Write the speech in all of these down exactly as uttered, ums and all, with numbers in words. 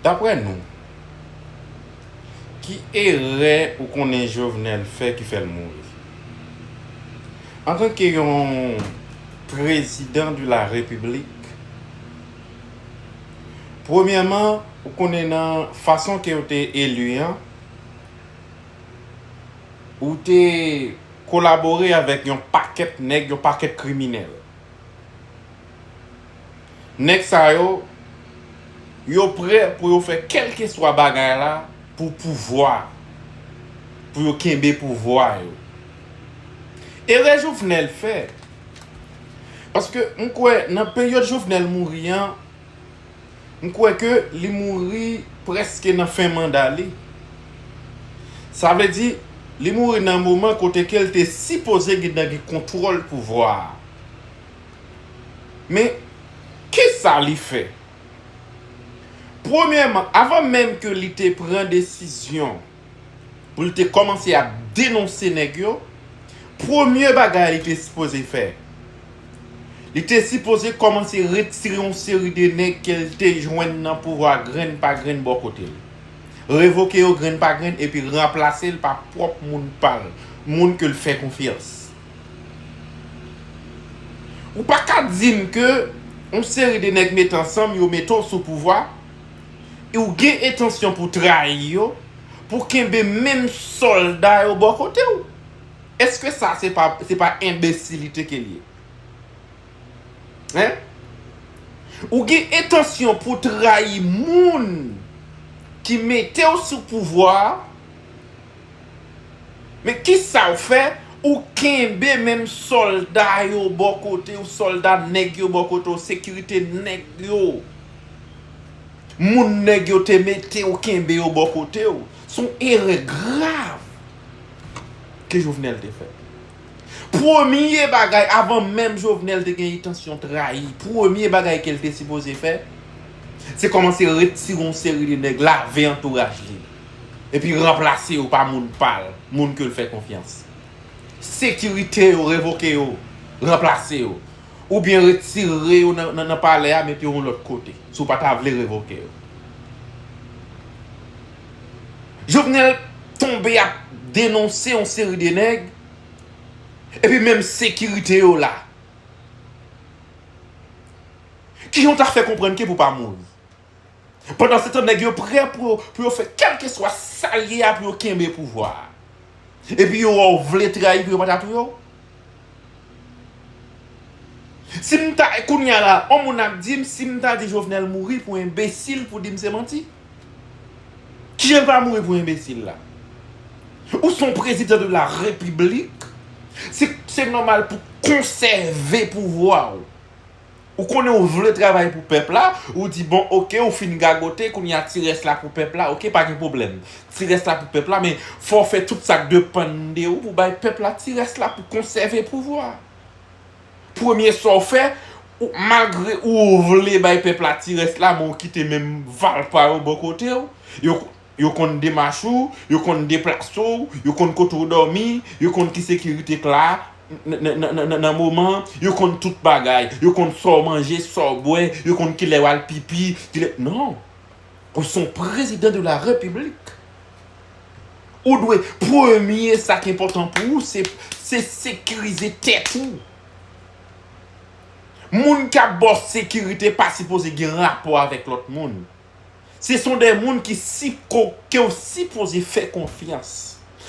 Daprè nou, ki erè ou konnen Jovenel fè ki fè l mouri? Antanke yon prezidan de la repiblik, premyèman, ou konnen nan fason ke yo te eli an, ou te kolabore avèk yon pakèt nèg, yon pakèt kriminèl. Nèg sa yo, yo prè pou yo fè kèlkeswa bagay la pou pouvwa, pou yo kenbe pouvwa yo. Erè Jovenel fè, paske m kwè nan peryòd Jovenel mouri an, m kwè ke li mouri prèske nan fen manda li. Sa vle di, li mouri nan moman kote ke l te sipoze gen nan gen kontwòl pouvwa a. Men, kisa li fè? Premyèman, avan menm ke li te pran desizyon pou li te kòmanse ap denonse nèg yo, premye bagay li te sipoze fè, li te sipoze kòmanse retire yon seri de nèg ke l te jwenn nan pouvwa grenn pa grenn bò kote l. Revoke yo grenn pa grenn epi ranplase l pa pwòp moun pa l, moun ke l fè konfyans. Ou pa ka di m ke yon seri de nèg mete ansanm, yo mete w sou pouvwa, e ou gen entansyon pou trayi yo, pou kenbe menm sòlda yo bò kote w. Èske sa se pa, se pa enbesilite ke l ye? Hein? Ou gen entansyon pou trayi moun ki mete w sou pouvwa a, men kisa w fè? Ou kenbe menm sòlda yo bò kote w, sòlda nèg yo bò kote w, sekirite nèg yo. Moun nèg yo te mete w kenbe yo bò kote w. Se yon erè grav ke Jovenel te fè. Premye bagay, avan menm Jovenel te gen entansyon trayi, premye bagay ke l te sipoze fè, se kòmanse retire yon seri de nèg, lave antouraj li, epi ranplase yo pa moun pa l, moun ke l fè konfyans. Sekirite yo, revoke yo, ranplase yo. Oubyen retire yo nan, nan, nan palè a, mete yo yon lòt kote, si w pa ta vle revoke yo. Jovenel tonbe ap denonse yon seri de nèg, epi menm sekirite yo la. Kijan w ta fè konprann ke pou pa mouri? Pandansetan, nèg yo prè pou yo, pou yo fè kèlkeswa sa l ye a pou yo kenbe pouvwa a. Epi yo wè w vle trayi pou yo pa ta touye w. Si m ta, kounye a la, yon moun ap di m, si m ta di Jovenel mouri pou enbesil, pou di m se manti. Kijan l pa mouri pou enbesil la? Ou se yon prezidan de la repiblik, se, se nòmal pou konsève pouvwa w. Ou konnen ou vle travay pou pèp la, ou di, bon, oke, ou fin gagote, kounye a ti rès la pou pèp la, oke, pa gen pwoblèm. Ti rès la pou pèp la, men fò w fè tout sa k depann de ou pou bay pèp la ti rès la pou konsève pouvwa. Premye sa w fè, ou, malgre ou vle bay pèp la ti rès la, men ou kite menm valpa yo bò kote w. Yo, yo konn demach ou, yo konn deplase w, yo konn kote w dòmi, yo konn ki sekirite k la nan, nan, nan, nan, nan moman, yo konn tout bagay, yo konn sa w manje, sa w bwè, yo konn kilè w al pipi, kilè, non. Ou se yon prezidan de la repiblik. Ou dwe, premye sa k enpòtan pou ou, se, se sekirize tèt ou. Moun k ap ba w sekirite pa sipoze gen rapò avèk lòt moun. Se son de moun ki si, ko, ke w sipoze fè konfyans.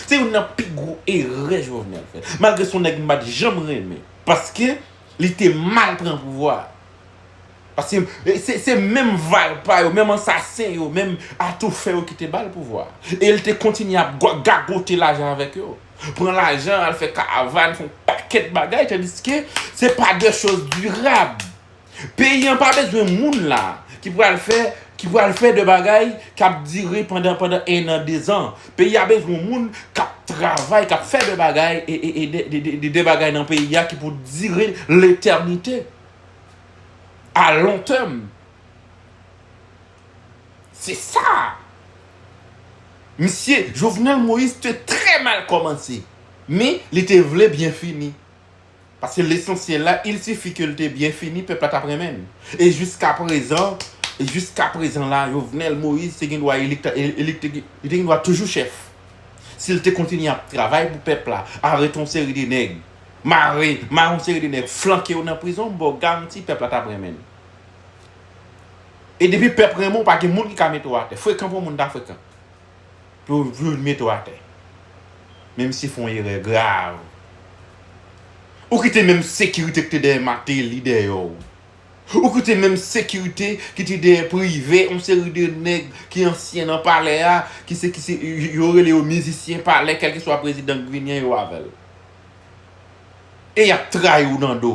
Se youn nan pi gwo erè Jovenel fè. Malgre se yon nèg m pa t janm renmen. Paske li te mal pran pouvwa a. Paske se, se menm valpa yo, menm ansasen yo, menm atoufè yo ki te ba l pouvwa a. E l te kontinye ap gwa-, gagote lajan avèk yo. Pran lajan, al fè karavàn, fè yon pakèt bagay, tandiske se pa de choz dirab. Peyi an pa bezwen moun la ki pral fè, ki pral fè de bagay k ap dire pandan, pandan en an, dezan. Peyi a bezwen moun k ap travay, k ap fè de bagay, e, e, e de, de, de, de, de bagay nan peyi a ki pou dire letènite. A lon tèm. Se sa. Misye, Jovenel Moïse te trè mal kòmanse. Men, li te vle byen fini. Paske lesansyèl la, il sifi ke l te byen fini, pèp la t ap renmen l. E jiska prezan, E jiska prezan la, Jovenel Moïse te gen dwa elik, elik, te gen- li te gen dwa toujou chèf. Si l te kontinye ap travay pou pèp la, arete yon seri de nèg, mare, mare yon seri de nèg, flanke yo nan prizon, m ba w garanti pèp la t ap renmen l. E depi pèp renmen w, pa gen moun ki ka mete w atè. Frekan pou yon moun ta frekan. Pou, pou l mete w atè. Menm si fè yon erè grav. Ou kite menm sekirite ki te dèyè Martelly dèyè w. Ou kite menm sekirite ki te dèyè Privé, yon seri de nèg ki ansyen nan palè a, ki se, ki se, yo rele yo mizisyen palè, kèlkeswa prezidan k vini an, yo avè l. E y ap trayi w nan do.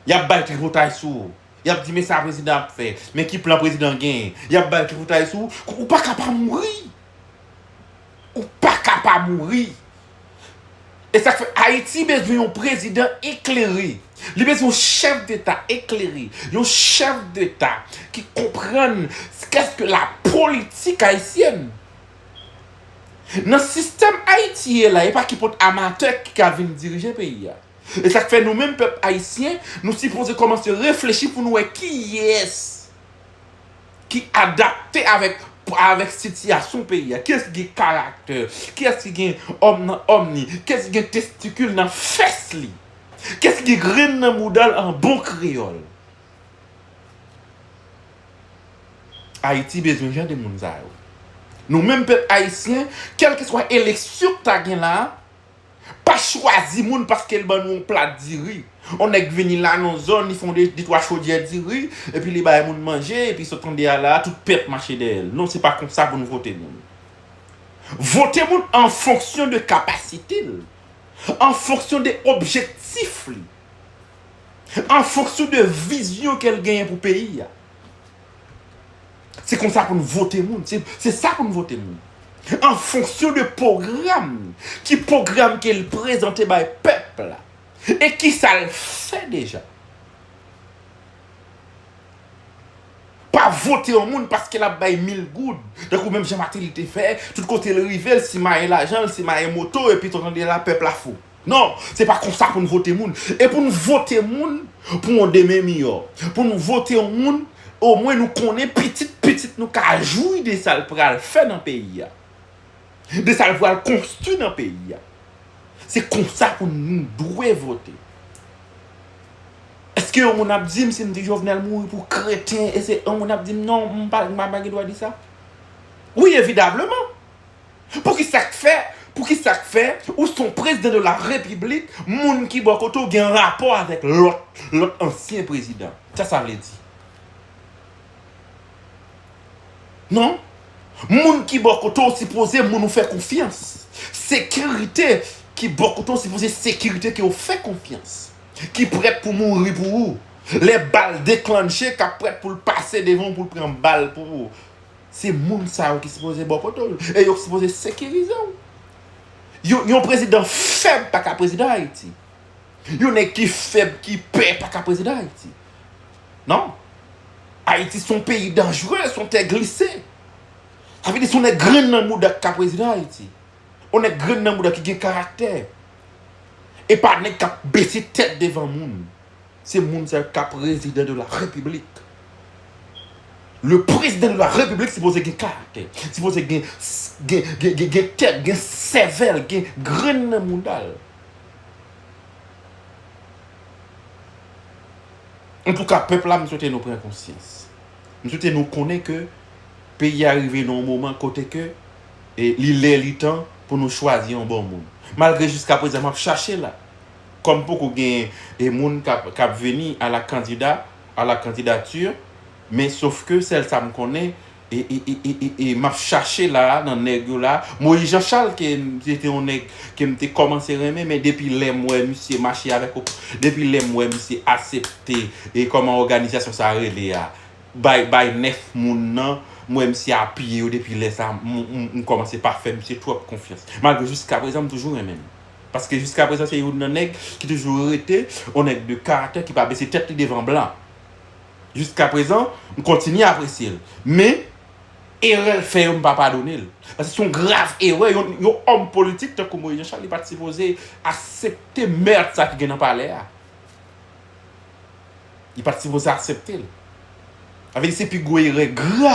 Y ap bay tripotay sou ou. Y ap di, men sa prezidan ap fè, men ki plan prezidan genyen. Y ap bay tripotay sou ou. Ou pa ka pa mouri. Ou pa ka pa mouri. E sa k fè Ayiti bezwen yon prezidan eklere. Li bezwen yon chèf deta eklere. Yon chèf deta ki konprann kèske la politik ayisyèn. Nan sistèm Ayiti ye la, e pa kenpòt amatè ki ka vin dirije peyi a. E sa k fè nou menm pèp ayisyen, nou sipoze kòmanse reflechi pou nou wè kiyès ki adapte avèk, avèk sitiyasyon peyi a. Kiyès ki gen karaktè? Kiyès ki gen òm nan òm li? Kiyès ki gen testikil nan fès li? Kiyès ki gen grenn nan mouda l an bon kreyòl? Ayiti bezwen jan de moun sa yo. Nou menm pèp ayisyen, kèlkeswa eleksyon k ta gen la, pa chwazi moun paske l ban nou yon plat diri. On nèg vini la nan zòn, li fè yon de, de twa chodyè diri, epi li bay moun manje, epi sot tande a la, tout pèp mache dèyè l. Non, se pa konsa pou n vote moun. Vote moun an fonksyon de kapasite l, an fonksyon de objektif li, an fonksyon de vizyon ke l genyen pou peyi a. Se konsa pou n vote moun. Se, se sa pou n vote moun. An fonksyon de pwogram, ki pwogram ke l prezante bay pèp la. E kisa l fè deja. Pa vote yon moun paske l ap bay mil goud. Tankou menm jan Martelly te fè, tout kote l rive, l simaye lajan, l simaye moto, epi tonton de la pèp la fou. Non, se pa konsa pou n vote moun. E pou n vote moun pou yon demen miyò. Pou n vote yon moun, omwen nou konnen pitit pitit nou ka jwi de sa l pral fè nan peyi a. De sa l pral konstwi nan peyi a. Se konsa pou nou dwe vote. Èske yon moun ap di m si m di Jovenel mouri pou kreten, e se yon moun ap di m non, m pa, m pa, m pa gen dwa di sa? Wi, evidableman. Poukisa k fè, poukisa k fè, ou se yon prezidan de la repiblik, moun ki bò kote w gen rapò avèk lòt, lòt ansyen prezidan? Sa sa vle di? Non. Moun ki bò kote w sipoze moun ou fè konfyans. Sekirite ki bò kote w sipoze sekirite ke w fè konfyans. Ki prèt pou mouri pou ou. Lè bal deklanche, k ap prèt pou l pase devan w pou l pran bal pou ou. Se moun sa yo ki sipoze bò kote w. E yo ki sipoze sekirize w. Yon, yon prezidan fèb pa ka prezidan Ayiti. Yon nèg ki fèb, ki pè, pa ka prezidan Ayiti. Non. Ayiti se yon peyi danjre, se yon tè glise. Sa vle di se yon nèg grenn nan mouda ki ka prezidan Ayiti. Yon nèg grenn nan mouda ki gen karaktè. E pa nèg k ap bese tèt devan moun. Se moun sa yo k ap prezidan de la repiblik. Le président de la République sipoze gen karaktè, sipoze gen, gen, gen, gen, gen tèt, gen sèvèl, gen grenn nan mouda l. Antouka, pèp la, m swete nou pran konsyans. M swete nou konnen ke peyi a rive nan yon moman kote ke, e, li lè, li tan pou nou chwazi yon bon moun. Malgre jiska prezan m ap chache la. Kòm poko gen, e, moun k ap, k ap vini a la kandida, a la kandidati, men sof ke sèl sa m konnen, e, e, e, e, e, e m ap chache la, nan nèg yo la, Moïse Jean Charles, ke m, se te yon nèg ke m te kòmanse renmen, men depi lè m wè misye mache avèk, depi lè m wè misye aksepte, e kòman òganizasyon sa rele a, bay, bay nèf moun nan, m wè misye apiye yo depi lè sa, m, m, m kòmanse pa fè misye twòp konfyans. Malgre jiska prezan, m toujou renmen l. Paske jiska prezan, se youn nan nèg ki toujou rete yon nèg de karaktè ki pa bese tèt li devan blan. Jiska prezan, m kontinye apresye l. Men, erè l fè yo, m pa padone l. Paske se yon grav erè. Yon, yon òm politik tankou Moïse Jean Charles, li pa t sipoze aksepte mèd sa ki gen nan palè a. Li pa t sipoze aksepte l. Sa vle di se pi gwo erè grav.